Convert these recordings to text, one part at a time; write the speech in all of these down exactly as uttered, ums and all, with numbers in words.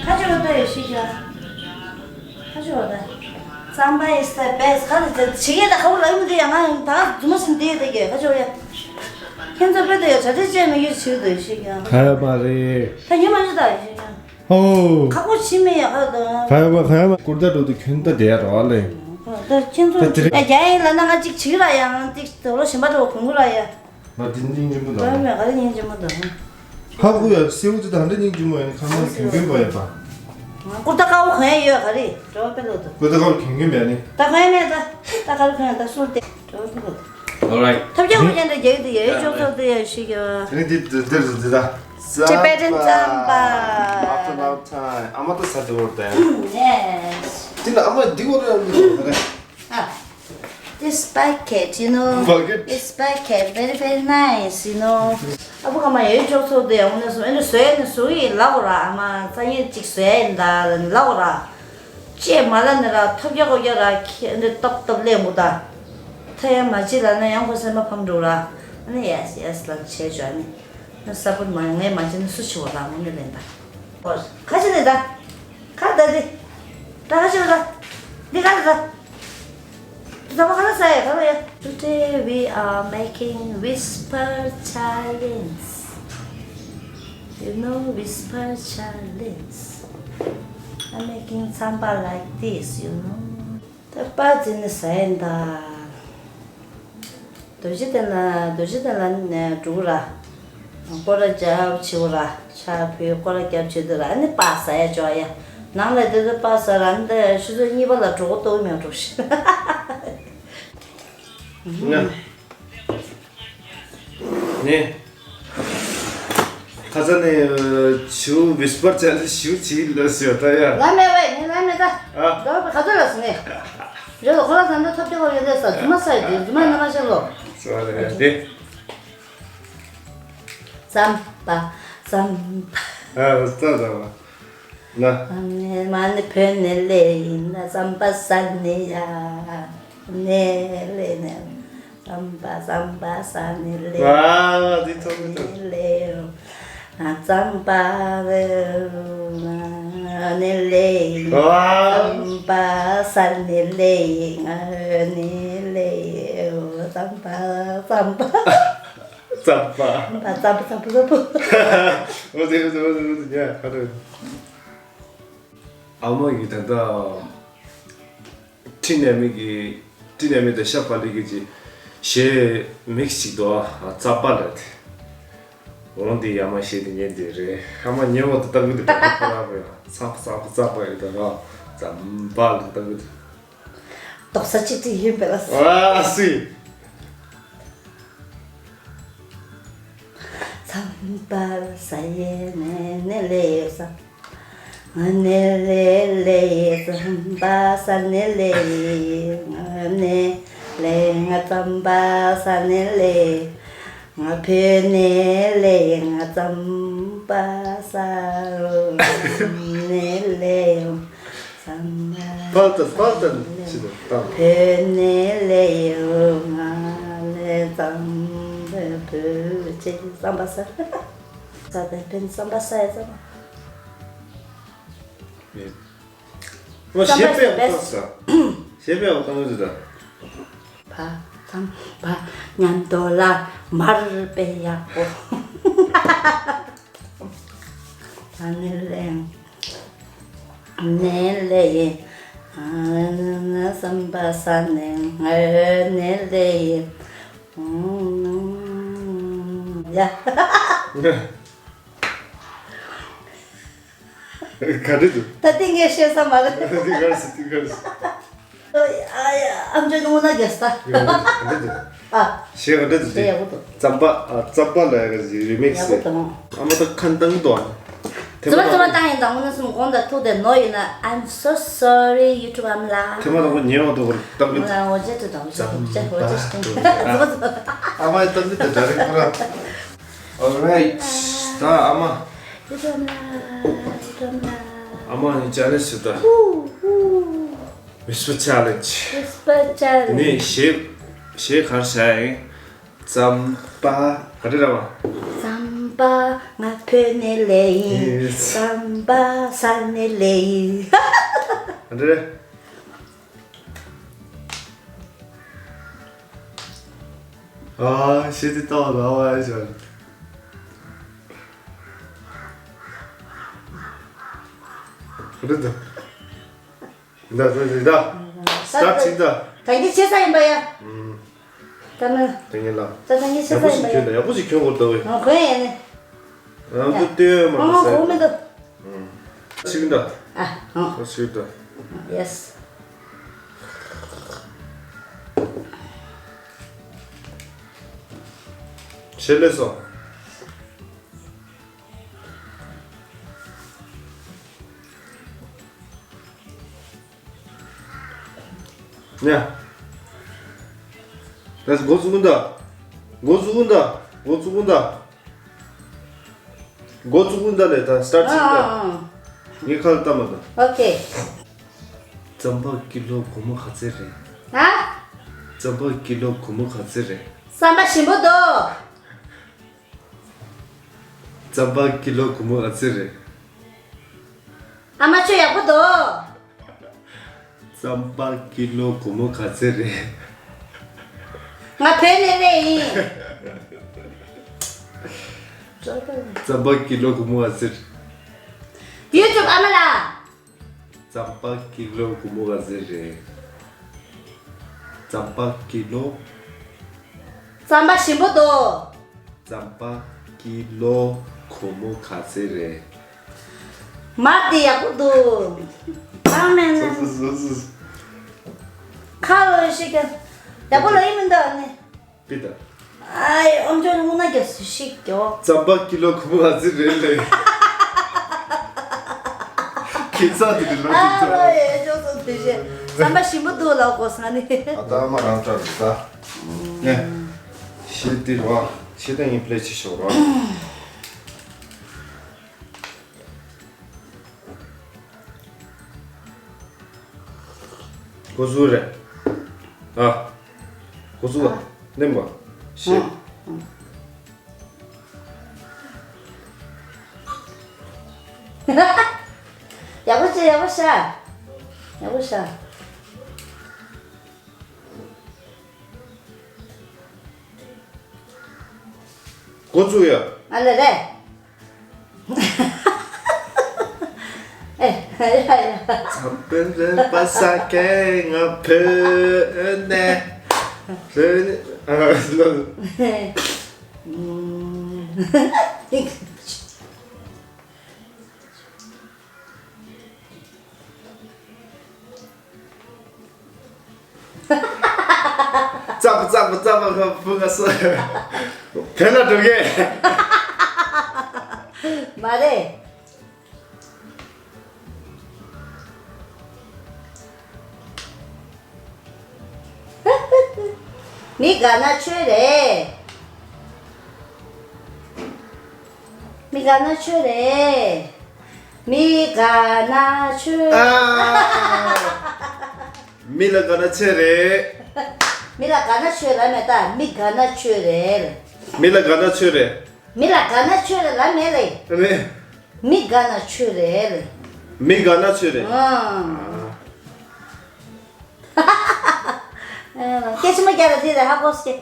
ཁ་ཆེ་བ་ལྟ་ཡོད་ཤི་ཤ། ཁ་ཆེ་བ་ལྟ། རྩམ་པ་is the best. ཁ་ཆེ་ད་ཁ་བོ་ལ་ཡིན་དེ་ཡང་ང་ད་རྫུན་མ་ཟིན་དེ་དེ་གེ་ཁ་ཆེ་བ་ཡ། ཁྱེད་ཚོ་དཔེ་དེ་ཡ་བྱ་བྲལ་བཅས་མི་ཡོད་ཕྱིར་དུ་ཤི་ཤ། ཁ་ཡ་མ་རེད། ད་ཉི་མ་ཅི་ད་ཡོད་ཤི་ཤ། ཨོ། ཁ་བོ་ཕྱི་མི་ཡ་ཁ་ད། ཁ་ཡ་མ་ཁ་ཡ་མ་ཀུར་ད་འགྲོ་དུ་ཁྱོད་ད་དེ་ཡ་རོ་ཨ་ལེ། ད་ཁྱེད་ཚོ་ད་དེ་རེད། ཡ་རྒྱ་ཡིན་ལ་ན་ང་གཅིག་བྱིག་ར་ཡང་གཅིག་དོ་ལོ་གཞན་པ་འགྲོ་གོང་གུ་ར་ཡ། ང་དེ་སྙིང་རྗེ་མོ་དང་། ང་མེད་ག་རེ་སྙིང་རྗེ་མོ་དང་། ཧ་གོ་ཡ་སེའུ་ཅི་དང་འདྲ་སྙིང་རྗེ་མོ་ཡ་ནི་ཁ་མ་གྱོན་གྱོན་པ་ཡ་པ། ང་ཀུར་ཏ་དཀར་པོ་གོན་ཡ་ཡོད་ག་རེ་འགྲོ་བ་དཔེ་ལོ་དང་། ཀུར་ཏ་དཀར་པོ་གྱོན་གྱོན་པ་ཡ་ནི། ད་གོན་ཡ་མེད་ད། ད་ག་རེ་གོན་ཡ་ད་སུར་ཏེ་འགྲོ་བ་དཔེ་ལོ་དང་། Alright. ཐབས་ཀྱང་ཧུ་ཅན་དུ་རྒྱག་དུ་ཡ་ཡོད་ཅོག་ཙོག་དུ་ཡ་ཤི་ག་བ། དེ་ནི་འདི་འདི་འདི་འདི་ད། Tibetan ཙམ་པ། After long time. ཨ་མ་ད་ས་དེ་བོར་ད་ཡ། Yes. དེ་ལ་ཨ་མ་འདི་བོར་ད་ཡ། Ah, this bucket, you know, bucket. This bucket, very, very nice, you know. ཨ་བུ་ཁ་མ་ཡོད་ཅོག་ཚོ་དེ་འོ་ན་སོ་ཨེ་འདྲ་བཟོས་ནས་བཟོ་ཡི་ལ་འོ་ར། ཨ་མ་རྩ་ཉེ་ཅིག་བཟོས་ཡིན་ད་ལ་འོ་ར། ཅེས་མ་ལ་ནི་ར་ཐབ་རྒྱག་གོ་རྒྱག་ར་ཁྱེད་ཨེ་འདྲ་སྟབ་སྟབ་ལས་མོ་ད། ཐ་ཡ་མ་ཅི་ལ་ན་ཡང་ཁོ་སེམས་པ་ཕམ་འགྲོ་ར། ཨ་ནི་yes, yes ལ་བྱས་བྱོས་ཨ་ནི། ན་ས་པོར་མ་ངས་མ་བྱས་ན་སུ་ཆི་བ་ལ་ངོ་ནས་ལེན་ད། ཁ་ཆེ་ནས་ད། ཁ་ད་དེ། ད་ཁ་ཆེ་ད། འདི་ཁ་ད། ད་བ་ཁ་ལ་ས་ཡ་ཁ་ལ་ཡ། Today we are making whisper challenge. You know whisper challenge. I'm making samba like this, you know. ད་པ་ཙི་ནི་ས་ཡ་ད། རྡོ་རྗེ་གདན་ལ་རྡོ་རྗེ་གདན་ལ་ནས་འགྲོ་གི་ར། སྐོར་ར་རྒྱབ་བྱེད་གོ་ར། ཕྱག་ཕུལ་སྐོར་ར་རྒྱབ་བྱེད་དུ་ར་ཨ་ནི་པ་ས་ཡ་ཅོ་ཡ། ནང་ལ་དེ་ཚོ་པ་ས་ར་ཨ་ནི་ད་ཆུ་ཚོད་གཉིས་པ་ལ་འགྲོ་གོ་ཏོ་མེད་འགྲོ་ཤི། ང་ནི་ཁ་ས་ནས་ཆུ་བིས་པར་ཅན་ཞུ་ཅི་ལ་སི་ཡོད་ད་ཡ། ལ་མེ་བས་ངས་ལ་མེ་ད། ཨ། འགྲོ་བ་ག་ཚོད་ལ་སི་ནས། རེད་ལ་ཁོ་ལ་ད་ནི་ཐོབ་རྒྱག་གོ་ཡོད་ལས་ས་རྫུན་མ་ས་ཡ་དེ་རྫུན་མ་ན་མ་ཤེས་ལོ། སོ་རེད་དེ། རྩམ་པ་རྩམ་པ། ཨ་རྩ་རྩ་པ་ན། མ་ནི་མ་ནི་བོད་ནས་སླེབས་ཡིན་ན་རྩམ་པ་ཟ་ནི་ཡ། ནས་སླེབས་ནས་རྩམ་པ་རྩམ་པ་ཟ་ནི་སླེབས། ཨ་འདི་ཐོག་འདི་ཐོག་ནས་སླེབས་ཡོང་། རྩམ་པ་ནས་སླེབས་ཡིན། ཨ་རྩམ་པ་ཟ་ནི་སླེབས་ཡིན། ནས་སླེབས་ཡོང་། རྩམ་པ་རྩམ་པ། རྩམ་པ། རྩམ་པ་རྩམ་པ་རྩམ་པ། འོ་དེ་འོ་དེ་འོ་དེ་འོ་དེ་ཡ་ཧ་རེ། ཨ་མ་ཡིས་ད་ལྟ་ཁྲིད་ནས་མི་གི་ཁྲིད་ནས་མི་དང་ཤ་བ་ལི་གི་ཅི་ཞེས་མིག་ཅིག་དོ་ཨ་རྩམ་པ་ལ་དེ། འོང་དེ་ཡ་མ་ཞེས་དེ་ཉན་དེ་རེད། ཨ་མ་ཉན་འོ་དེ་ལྟ་གི་དེ་ད་ཁོ་ར་བས་རྩམ་པ་རྩམ་པ་རྩམ་པ་ཡི་ད་ར་རྩམ་པ་ལ་ལྟ་གི་དེ། རྡོག་རྩ་གཅིག་སྒྲིལ་ཡིན་པས་ལ། ཨ་སི། རྩམ་པ་ཟ་ཡས་ནས་ནས་ལས་ཡོད་ས། ང་ནས་ལས་ལས་ཡས་རྩམ་པ་ཟ་ནས་ལས་ཡས། ང་ནས་ལས་ང་རྩམ་པ་ཟ་ནས་ལས། ང་བོད་ནས་ལས་ང་རྩམ་པ་ཟ་ནས་ལས་ཡོང་། རྩམ་པ་པ་ཏ་པ་ཏ་ཅི་དང་བོད་ནས་ལས་ཡོང་ང་ལས་རྩམ་པ་བོད་ཅེས་རྩམ་པ་ཟ། ཟ་དང་བོད་རྩམ་པ་ཟ་ཡ་རྩམ་པ། ཨོ་ཞེས་པའི་འོག་ཏང་ས། ཞེས་པའི་འོག་ཏང་ཡོད་ད། བ་ཙམ་པ་ཉམས་རྟོགས་ལ་མར་པའི་ཡག་པོ། ཨ་ནི་ལེ། ནི་ལེ། ཨ་ནི་བསམ་པ་ས་ནི་ངར་ནི་ལེ། ཡ། ག་འདྲ་འདུག་ད་ལྟ་ངས་བཤད་ས་མ་རེད། འདི་ག་རེ་ཟེར་འདི་ག་རེ་ཟེར། ཨ་ཡ་ཨམ་ཅོག་ནང་ན་རྒྱ་སྟ། ག་འདྲ་འདུག་ཨ། གཞས་ག་འདྲ་འདུག་ཞེས་ཡག་པོ་འདུག་རྩམ་པ་ཨ་རྩམ་པ་ལ་ཡ་ག་ཟེར་རི་མིག་སི་ཡག་པོ་ཟེར། འདུག་ཨ་མ་ད་ཁ་འདང་འདུག་ཨ། རྩམ་པ་རྩམ་པ་བཏང་ཡིན་ད་ངོ་ན་སུམ་དགོང་དག་ཐུག་དེ་ནོ་ཡིན་ན། I'm so sorry YouTube ཨམ་ལགས། ཐེངས་མ་དང་པོ་ཉལ་བ་འདུག་གོ་བཏང་གི་འདུག་འོ་ཅེ་ཏུ་དང་འོ་ཅེ་ཏུ་འོ་ཅེ་ཏུ་རྩམ་པ་ཨ་མ་ཡི་བཏང་གི་འདུག་ད་རེད་ཁོ་རང་། Alright. ད་ཨ་མ། ཨ་མ་ནི་ཅ་ལེན་ཞུ་ད། Whisper challenge. Whisper challenge. ནི་གཞས་གཞས་གར་བྱ་ཡིན། རྩམ་པ་ག་རེ་ར་བ། རྩམ་ པ། ང་བོད་ནས་སླེབས་ཡིན། ཡེས། རྩམ་པ་ཟ་ནས་སླེབས་ཡིན། ཨ་འདྲ། ཨ་ཤེས་ཏེ་ལྟ་བ་ལ་བ་ཡ་ཤར། འདི་འདི། འདི་འདི་འདི། སི་ཊར་ཊི་བྱེད་འདི། ད་གིན་ཆེ་ས་ཡིན་པ་ཡ། ཨུམ། ད་ནི། ད་ངས་ལ། ད་ད་ངས་ཆེ་ས་ཡག་པོ་ཡིན་པ་ཞིག་ཡ། གྱོན་དང་ཡག་པོ་ཞིག་གྱོན་དགོས་ད་བས། ཨ་གོན་ཡ་ནི། ཨ་འདི་ལྟོས་མ་ཨ་གོན་མི་འདུག་ཨུམ། ཞིག་འདི། ཨ་ཨ། ཞིག་འདི། ཡེས། ཆེ་ལེ་སོ། ཡ། ད་འགོ་བཙུགས་ཀུན་ད། འགོ་བཙུགས་ཀུན་ད། འགོ་བཙུགས་ཀུན་ད། འགོ་བཙུགས་ཀུན་ད་ལས་ད་སི་ཊར་ཊི་བྱེད་ད། ཨ་ཨ་ཨ། ངས་ཁ་ལ་བལྟ་མ་ད། ཨོ་ཁེ། རྩམ་པ་ཀི་ལོ་སྒོར་མོ་ག་ཚད་རེད། ཧ། རྩམ་པ་ཀི་ལོ་སྒོར་མོ་ག་ཚད་རེད། རྩམ་པ་ཞིམ་པོ་འདུག་རྩམ་པ་ཀི་ལོ་སྒོར་མོ་ག་ཚད་རེད། ཨ་མ་ཁྱོད་ཡག་པོ་འདུག་རྩམ་པ་ཀི་ལོ་སྒོར་མོ་ག་ཚད་རེད། ང་བོད་ནས་སླེབས་ཡིན། རྩམ་པ་ཀི་ལོ་སྒོར་མོ་ག་ཚད་རེད། ཡུ་ཊུབ་ཨ་མ་ལགས། རྩམ་པ་ཀི་ལོ་སྒོར་མོ་ག་ཚད་རེད། རྩམ་པ་ཀི་ལོ། རྩམ་པ་ཞིམ་པོ་འདུག་རྩམ་པ་ཀི་ལོ་སྒོར་མོ་ག་ཚད་རེད། མར་དེ་ཡག་པོ་འདུག་ཨ་མེན། སོ་སོ་སོ་སོ། ཁ་ལོ་ཞིག་ཀྱང་ཡག་པོ་ལ་ཡིན་མི་འདུག་ཨ་ནི། པི་ད། ཨའི་ཨོམ་ཅོག་སྔོ་ན་རྒྱབ་སུ་ཞིག་ཀྱོ། རྩམ་པ་ཀི་ལོ་སྒོར་མོ་ག་ཚད་རེད་ལེ། ཁྱེད་ཚ་དེ་ལོ་ཨ་ཅིག་ལོ་ཡེ་ཅོག་སོ་དེ་བཞིན་རྩམ་པ་ཞིམ་པོ་འདུག་ལ་གོ་ས་ནི། ཨ་ད་མ་རང་སྐྲག་རེད་ད། ནས། ཤེས་ཏི་རོ། ཤེས་ཏི་ཡིན་པླེ་ཆི་ཤོག་རོ། ཁོ་ཚོ་རེད། ཨ། ཁོ་ཚོ་ལ་ནེམ་པ། ཤེས། ཡག་པོ་བྱས། ཡག་པོ་བྱས། ཡག་པོ་བྱས། འགོ་བཙུགས་ཡ། ཨ་ལེ་རེད། ཨེ་ཡ་ཡ། འཚམས་པའི་རེ་བ་ས་ཀའི་ང་བོད་ནས། བོད་ནས་ཨ་ལོ། ཙག་ཙག་ཙག་ཁ་བུ་ག་སོ། བོད་ལ་འགྲོ་གི། མ་རེད། མི་དགའ་ན་ཆོས་རེད། མི་དགའ་ན་ཆོས་རེད། མི་དགའ་ན་ཆོས། ཨ། མི་ལ་དགའ་ན་ཆོས་རེད། མི་ལ་དགའ་ན་ཆོས་ར་མེད་ད། མི་དགའ་ན་ཆོས་རེད། མི་ལ་དགའ་ན་ཆོས་རེད། མི་ལ་དགའ་ན་ཆོས་རེད་ལ་མེད་ལེ། རེད། མི་དགའ་ན་ཆོས་རེད་ལེ། མི་དགའ་ན་ཆོས་རེད། ཨ། སྐད་ཆེན་པོ་རྒྱག་ལ་དེ་རེད་ཧ་གོ་སྐད།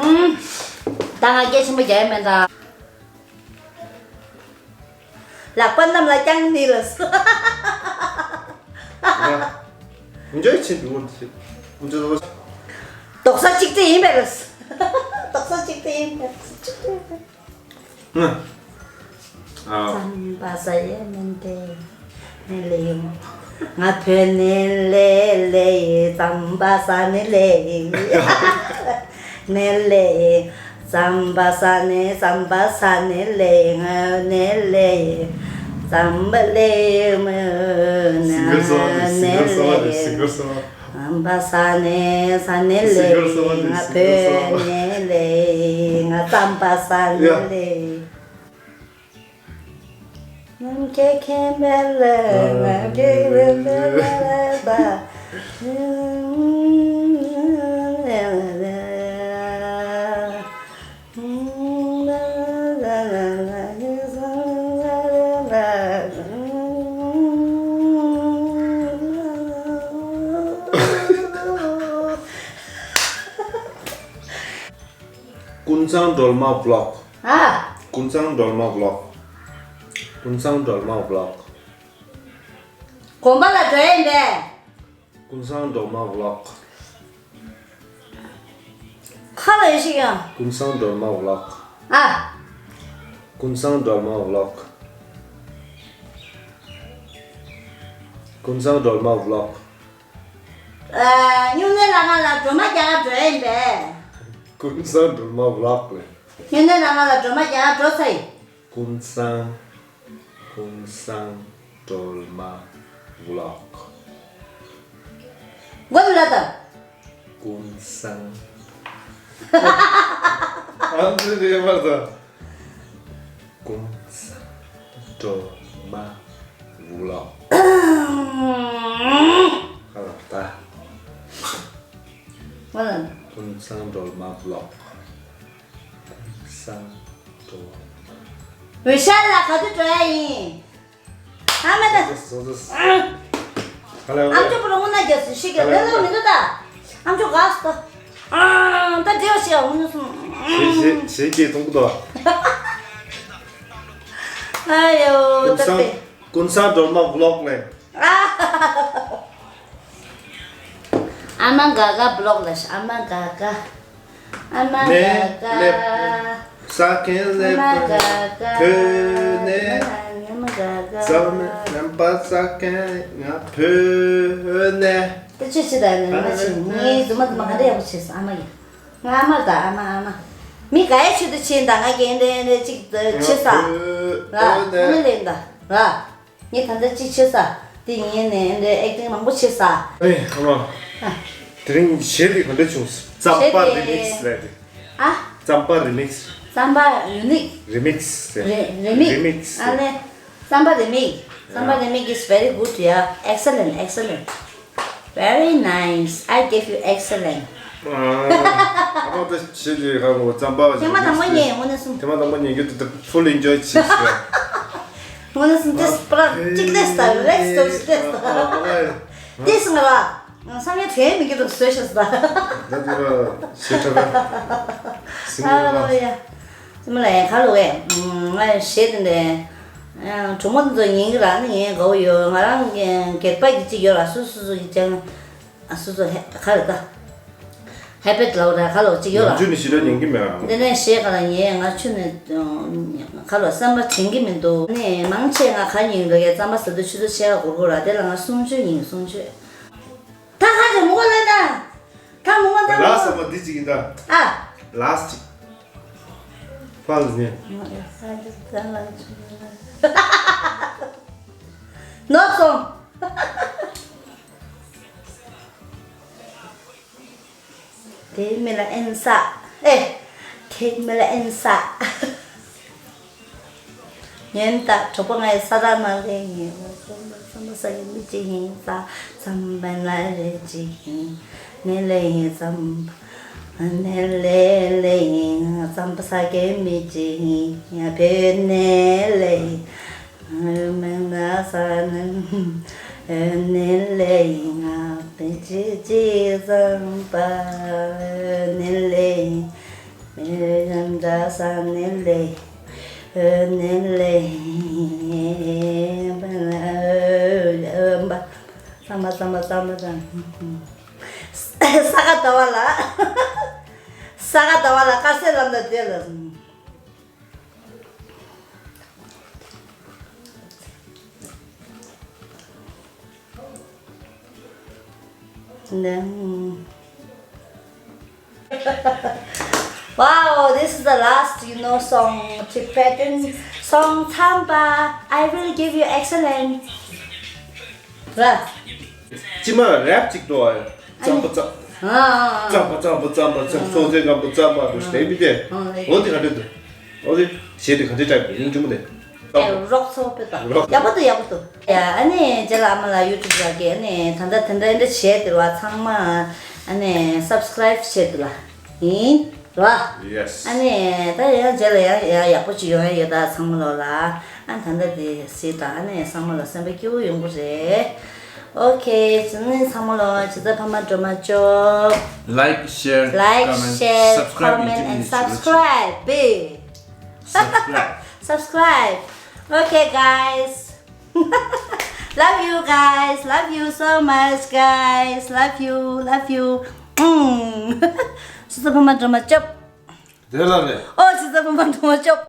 ཨུམ། ད་ང་སྐད་ཆེན་པོ་རྒྱག་ཡ་མེད་ད། ལག་པ་གནམ་ལ་བརྐྱངས་ནི་ལ་སོ། འཇོག་ཆེན་པོ་འདི། འཇོག་རྡོག་རྡོག་ས་གཅིག་སྒྲིལ་ཡིན་པས་ལ་སོ། རྡོག་ས་གཅིག་སྒྲིལ་ཡིན་པས་ལ་སོ། ཨ། རྩམ་པ་ཟ་ཡས་མིན་ཏེ། ནས་ལེ་ཡིན། ང་བོད་ནས་ལེ་ལེ་ཡིན། རྩམ་པ་ཟ་ནས་ལེ་ཡིན། ནས་ལེ་ཡིན། རྩམ་པ་ཟ་ནས་རྩམ་པ་ཟ་ནས་ལེ་ཡིན། ང་ནས་ལེ་ཡིན། རྩམ་པ་ལེ་མོ་ན་སིང་གར་སོང་བ་རེད། ནས་སིང་གར་ལེ་སོང་བ་རེད། སིང་གར་སོང་བ། རྩམ་པ་ཟ་ནས་ཟ་ནས་ལེ་ཡིན། ང་བོད་ནས་ལེ་ཡིན། ང་རྩམ་པ་ཟ་ནས་ལེ་ཡིན། ཀུན་བཟང་སྒྲོལ་མ་ཝི་ལོག་ཨ། ཀུན་བཟང་སྒྲོལ་མ་ཝི་ལོག་ཀུན་བཟང་སྒྲོལ་མ་ཝི་ལོག་དགོན་པ་ལ་འགྲོ་ཡིན་པས། ཀུན་བཟང་སྒྲོལ་མ་ཝི་ལོག་ཁ་ལ་ཡོད་ཞིག་ཡང་། ཀུན་བཟང་སྒྲོལ་མ་ཝི་ལོག་ཨ། ཀུན་བཟང་སྒྲོལ་མ་ཝི་ལོག་ཀུན་བཟང་སྒྲོལ་མ་ཝི་ལོག་ཨ། སྨྱུང་གནས་ལ་ང་ལ་སྒྲོལ་མ་རྒྱག་ག་འགྲོ་ཡིན་པས། ཀུན་བཟང་སྒྲོལ་མ་ཝི་ལོག་ལས། སྨྱུང་གནས་ལ་ང་ལ་སྒྲོལ་མ་རྒྱག་ག་འགྲོ་ཚར་ཡིན། ཀུན་བཟང་། ཀུན་བཟང་སྒྲོལ་མ་ཝི་ལོག་མགོ་ནས་ལ་དང་། ཀུན་བཟང་། ཨ་ཙི་རེད་མ་ཟ། ཀུན་བཟང་སྒྲོལ་མ་ཝི་ལོག་ཧ་ལ་ད། ང་ལ། ཀུན་བཟང་སྒྲོལ་མ་ཝི་ལོག་ཀུན་བཟང་སྒྲོལ་མ། འོད་ཤར་ལ་ག་དུས་འགྲོ་ཡ་ཡིན། ཨ་མ་ད། སོ་སོ་སོ། ཨ་ལ་ཨམ་ཅོག་པོ་རང་ངོ་ན་རྒྱ་སུ་ཤི་ག་ལ་ལ་མི་འདུག་ད། ཨམ་ཅོག་ག་སུ་ད། ཨ་ད་འདྲེ་བ་ཤི་ཡ་འོང་ནི་སོང་། ཞེ་ཞེ་ཞེ་སྐྱེས་གཏོང་གི་འདུག་ཨ་ཡོ་ད་པེ། ཀུན་བཟང་སྒྲོལ་མ་ཝི་ལོག་ལས། ཨ་མ་ག་ག་ཝི་ལོག་ལས་ཨ་མ་ག་ག་ཨ་མ་ག་ག་ས་ཀན་ལེ་ཨ་མ་ག་ག་བོད་ནས་ཨ་མ་ག་ག་ཙམ་རམ་པ་ས་ཀན་ང་བོད་ནས། ད་ཆོས་ཆེ་ད་ནི་ང་ཆེ་ངའི་རྫུན་མ་རྫུན་མ་ག་འདྲ་ཡག་པོ་བྱས་སོང་ཨ་མ་ཡིན། ང་ཨ་མ་ད་ཨ་མ་ཨ་མ། མི་ག་ཡའི་ཆེད་དུ་ཕྱིན་ད་ང་རྒན་རྒན་རེ་གཅིག་ད་ཆེ་ས། ང་བོད་ནས་ཨ་མ་ལེན་ད་ར། ངས་ད་ལྟ་ཅི་བྱེད་ས། འདི་ངས་ནས་འདི་ཨེག་ཊིང་མང་པོ་བྱེད་ས། ཨེ་ཨ་མ། ཨ། དེ་རིང་གཞས་འདི་ག་འདྲ་བྱུང་། རྩམ་པ་རི་མིག་སི་ལབ་དེ། ཨ། རྩམ་པ་རི་མིག་སི། རྩམ་པ་ཡུ་ནིག་རི་མིག་སི། རི་རི་མིག་རི་མིག་སི། ཨ་ལེ། རྩམ་པ་རི་མིག་རྩམ་པ་རི་མིག is very good, yeah, excellent, excellent, very nice, I give you excellent. ཨ་མ་ད་བྱེད་དེ་ག་གོ་རྩམ་པ་རི་མིག་སི། ཐེངས་མ་དང་པོ་ཉན་དངོས་གནས་སུ། ཐེངས་མ་དང་པོ་ཉན་རྒྱུ་དེ་ད་ཕུལ་ཨིན་ཇོའི་བྱེད་ཟེར། ངོ་ནས་སུ་ཏེས་པ་ཅིག་ལེས་ད་རེགས་ཏོ་ཏེས་ད། ཏེས་ང་ར་སང་ཉིན་དྲན་མི་འགྱུར་རོགས་བཟོས་ཤག་ད། ད་དེ་ར་ཞེ་ཁྲ་ད། སིང་ཨ་ལོ་ཡ། སིང་ལ་ཡ་ཁ་ལོ་ཡ། ང་གཞས་དེ་འདྲ། གྲོགས་མོ་དེ་ཚོ་ཉན་གི་རག་ནི་ངས་དགའ་བོ་ཡོད། ང་རང་སྒེར་པ་གི་ཅིག་ཡོད་ར། སུ་སུ་སུ་གི་ཅང་། ཨ་སོ་སོ་ཧེ་ག་རེ་ད། ཧེ་པེད་ལའོ་ར་ག་ལོ་ཅིག་ཡོད་ལ། ནམ་རྒྱུན་ནས་ཞེ་དྲག་ཉན་གི་མེད་ཨ། འདི་ནས་ཞེས་ག་ལ་ཉན་ང་ཆུ་ནས་ག་ལོ་བསམ་པ་དྲན་གི་མི་འདུག་ནས་མང་ཆེ་ང་ག་ཉན་འདུག་གས་རྩམ་པ་ཟ་དུས་ཆུ་ཚོད་ཕྱེད་ཀ་འགོར་གོ་ར། དེ་ལ་ང་གསུམ་བཅུ་ཉན་གསུམ་བཅུ། ད་ག་རེ་མུ་ག་ལ་ད། ད་མུ་ག་ད་ལ་མུ་ས་ག་མ་འདི་ཅིག་ཡིན་ད། ཨ། ལ་སི་ཅིག་ཕལ་ནས། ནོར་སོང་། དེ་མི་ལ་ཨེན་ས། ཨེ། དེ་མི་ལ་ཨེན་ས། ཉན་ད་གྲོགས་པོ་ངའི་ས་ར་ན་ལེ་ཡིན། བསམ་པ་ས་ཡི་མི་ཅི་ཡིན་ས། བསམ་པ་ན་རེ་ཅི་ཡིན། ནེ་ལེ་ཡིན་བསམ། ནེ་ལེ་ལེ་ཡིན། བསམ་པ་ས་གའི་མི་ཅི་ཡིན། བོད་ནེ་ལེ་ཡིན། མེ་ན་ས་ནེ་ནེ་ལེ་ཡིན། བོད་ཅི་ཅི་བསམ་པ་ནེ་ལེ་ཡིན། མེ་ན་ས་ནེ་ལེ་ཡིན། ནེ་ལེ་ཡིན། བསམ་པ་བསམ་པ་བསམ་པ་བསམ། ས་ག་ཟླ་བ་ལ། ས་ག་ཟླ་བ་ལ་དཀར་ཟས་ལམ་ལ་བསྡད་ལ། Wow, this is the last, you know, song, Tibetan song, Tsamba. I will give you excellent. ར། ཅི་མ་རེབ་ཅིག་འགྲོ་བ་ཡ། རྩམ་པ་རྩམ། ཨ། རྩམ་པ་རྩམ་པ་རྩམ་པ་རྩམ། སོ་ཙེ་རྐང་པ་རྩམ་པ་འགྲོ་ཞིག་དེ་མི་དེ། ཨ་ལེ། འོ་དེ་ག་འདྲ་འདུག་འོ་དེ་གཞས་དེ་ག་འདྲ་ཊའིབ་འདུག་སྙིང་རྗེ་མོ་དེ། ཨེ་རོག་ཚོ་པེ་ད། རོག་ཡག་པོ་འདུག་ཡག་པོ་འདུག་ཡ་ཨ་ནི་རྗེ་ལ་ཨ་མ་ལ་ཡུ་ཊུབ་ལ་གི་ཨ་ནི་ད་ལྟ་དེ་འདྲ་འདྲ་བྱས་དེ་བ་ཚང་མ་ཨ་ནི་སབ་སི་ཀ་རའིབ་བྱས་དེ་ལ། ཡིན། རོ། Yes. ཨ་ནི་ད་ཡང་རྗེས་ལ་ཡང་ཡང་ཡག་པོ་ཅིག་ཡོང་ཡ་ཡོད་ད་ཚང་མ་ལོ་ལ། ཨ་ད་ལྟ་དེ་གཟིགས་དང་ཨ་ནི་ཚང་མ་ལ་སེམས་པ་སྐྱིད་པོ་ཡོང་གི་རེད། Okay, ཚང་མ་ལ་ཇི་ལྟར་ཕ་མ་སྒྲོལ་མ་སྐྱོབ། Like, share, Like, comment, share, subscribe. Comment and subscribe. Babe. Subscribe. Subscribe. Okay, guys. Love you guys. Love you so much, guys. Love you. Love you. Mm. ཇི་ལྟར་ཕ་མ་སྒྲོལ་མ་སྐྱོབ། དེ་ལ་རེད། ཨོ་ཇི་ལྟར་ཕ་མ་སྒྲོལ་མ་སྐྱོབ།